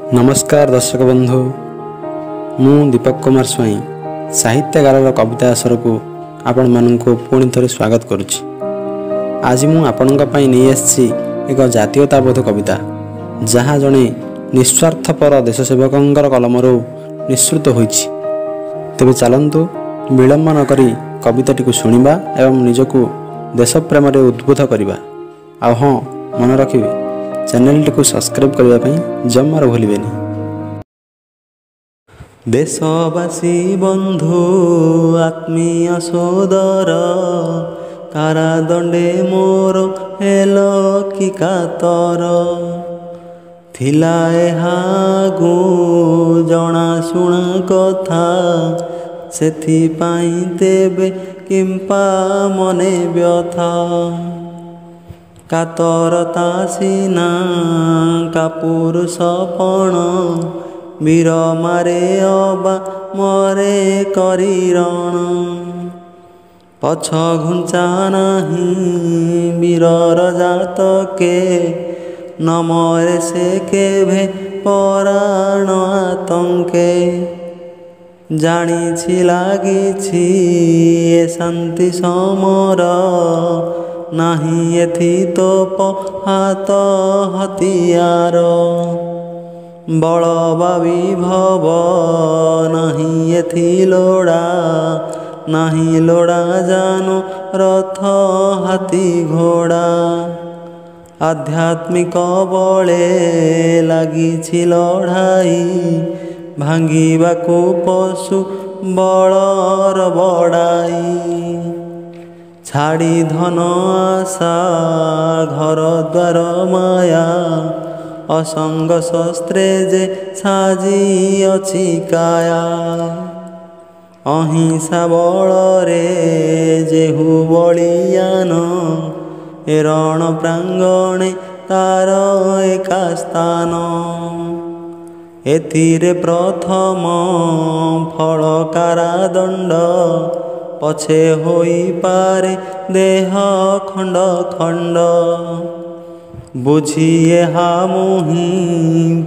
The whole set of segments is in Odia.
ନମସ୍କାର ଦର୍ଶକ ବନ୍ଧୁ, ମୁଁ ଦୀପକ କୁମାର ସ୍ୱାଇଁ ସାହିତ୍ୟଗାରର କବିତା ଆସରକୁ ଆପଣମାନଙ୍କୁ ପୁଣି ଥରେ ସ୍ୱାଗତ କରୁଛି। ଆଜି ମୁଁ ଆପଣଙ୍କ ପାଇଁ ନେଇ ଆସିଛି ଏକ ଜାତୀୟତାବୋଧ କବିତା, ଯାହା ଜଣେ ନିସ୍ୱାର୍ଥପର ଦେଶସେବକଙ୍କର କଲମରୁ ନିଃସୃତ ହୋଇଛି। ତେବେ ଚାଲନ୍ତୁ ବିଳମ୍ବ ନକରି କବିତାଟିକୁ ଶୁଣିବା ଏବଂ ନିଜକୁ ଦେଶପ୍ରେମରେ ଉଦ୍ବୁଦ୍ଧ କରିବା। ଆଉ ହଁ, ମନେ ରଖିବେ, ଚ୍ୟାନେଲଟିକୁ ସବସ୍କ୍ରାଇବ୍ କରିବା ପାଇଁ ଜମାରୁ ଭୁଲିବେନି। ଦେଶବାସୀ ବନ୍ଧୁ ଆତ୍ମୀୟ ସୋଦର, କାରାଦଣ୍ଡେ ମୋର ହେଲ କି କାତର। ଥିଲା ଏହା ଆଗୁ ଜଣାଶୁଣା କଥା, ସେଥିପାଇଁ ତେବେ କିମ୍ପା ମନେ ବ୍ୟଥା। କାତରତା ସିନା କାପୁରୁଷପଣ, ବୀର ମାରେ ଅବା ମରେ କରି ରଣ। ପଛ ଘୁଞ୍ଚା ନାହିଁ ବୀରର ଜାତକେ, ନ ମରେ ସେ କେଭେ ପରାଣ ଆତଙ୍କେ। ଜାଣିଛି ଲାଗିଛି ଏ ଶାନ୍ତି ସମର, ନାହିଁ ଏଥି ତୋପ ହାତ ହତିଆର। ବଳ ବା ବିଭବ ନାହିଁ ଏଥି ଲୋଡ଼ା, ନାହିଁ ଲୋଡ଼ା ଯାନ ରଥ ହାତୀ ଘୋଡ଼ା। ଆଧ୍ୟାତ୍ମିକ ବଳେ ଲାଗିଛି ଲଢ଼ାଇ, ଭାଙ୍ଗିବାକୁ ପଶୁ ବଳର ବଡ଼ାଇ। ଛାଡ଼ି ଧନ ଆଶା ଘର ଦ୍ୱାର ମାୟା, ଅସଙ୍ଗ ଶସ୍ତ୍ରେ ଯେ ସାଜିଅଛି କାୟା। ଅହିଂସା ବଳରେ ଯେହୁ ବଳିୟାନ, ଏ ରଣ ପ୍ରାଙ୍ଗଣେ ତାର ଏକା ସ୍ଥାନ। ଏଥିରେ ପ୍ରଥମ ଫଳ କାରାଦଣ୍ଡ, ପଛେ ହୋଇପାରେ ଦେହ ଖଣ୍ଡ ଖଣ୍ଡ। ବୁଝି ଏହା ମୁହିଁ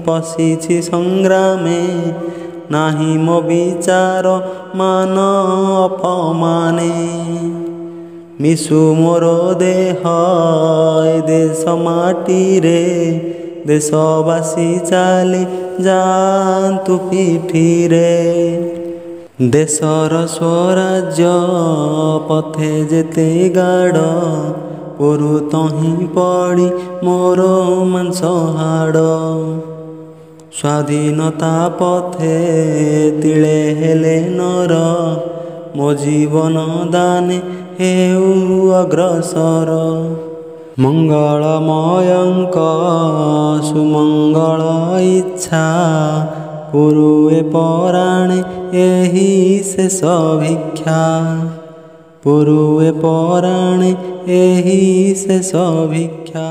ପଶିଛି ସଂଗ୍ରାମେ, ନାହିଁ ମୋ ବିଚାର ମାନ ଅପମାନେ। ମିଶୁ ମୋର ଦେହ ଏ ଦେଶ ମାଟିରେ, ଦେଶବାସୀ ଚାଲି ଯାଆନ୍ତୁ ପିଠିରେ। ଦେଶର ସ୍ୱରାଜ୍ୟ ପଥେ ଯେତେ ଗାଡ଼, ପୁରୁ ତହିଁ ପଡ଼ି ମୋର ମାଂସ ହାଡ଼। ସ୍ୱାଧୀନତା ପଥେ ତିଳେ ହେଲେ ନର, ମୋ ଜୀବନ ଦାନେ ହେଉ ଅଗ୍ରସର। ମଙ୍ଗଳମୟଙ୍କ ସୁମଙ୍ଗଳ ଇଚ୍ଛା, ପୁରୁ ଏ ପରାଣେ ଏହି ଶେଷ ଭିକ୍ଷା। ପୁରୁ ଏ ପରାଣେ ଏହି ଶେଷ ଭିକ୍ଷା।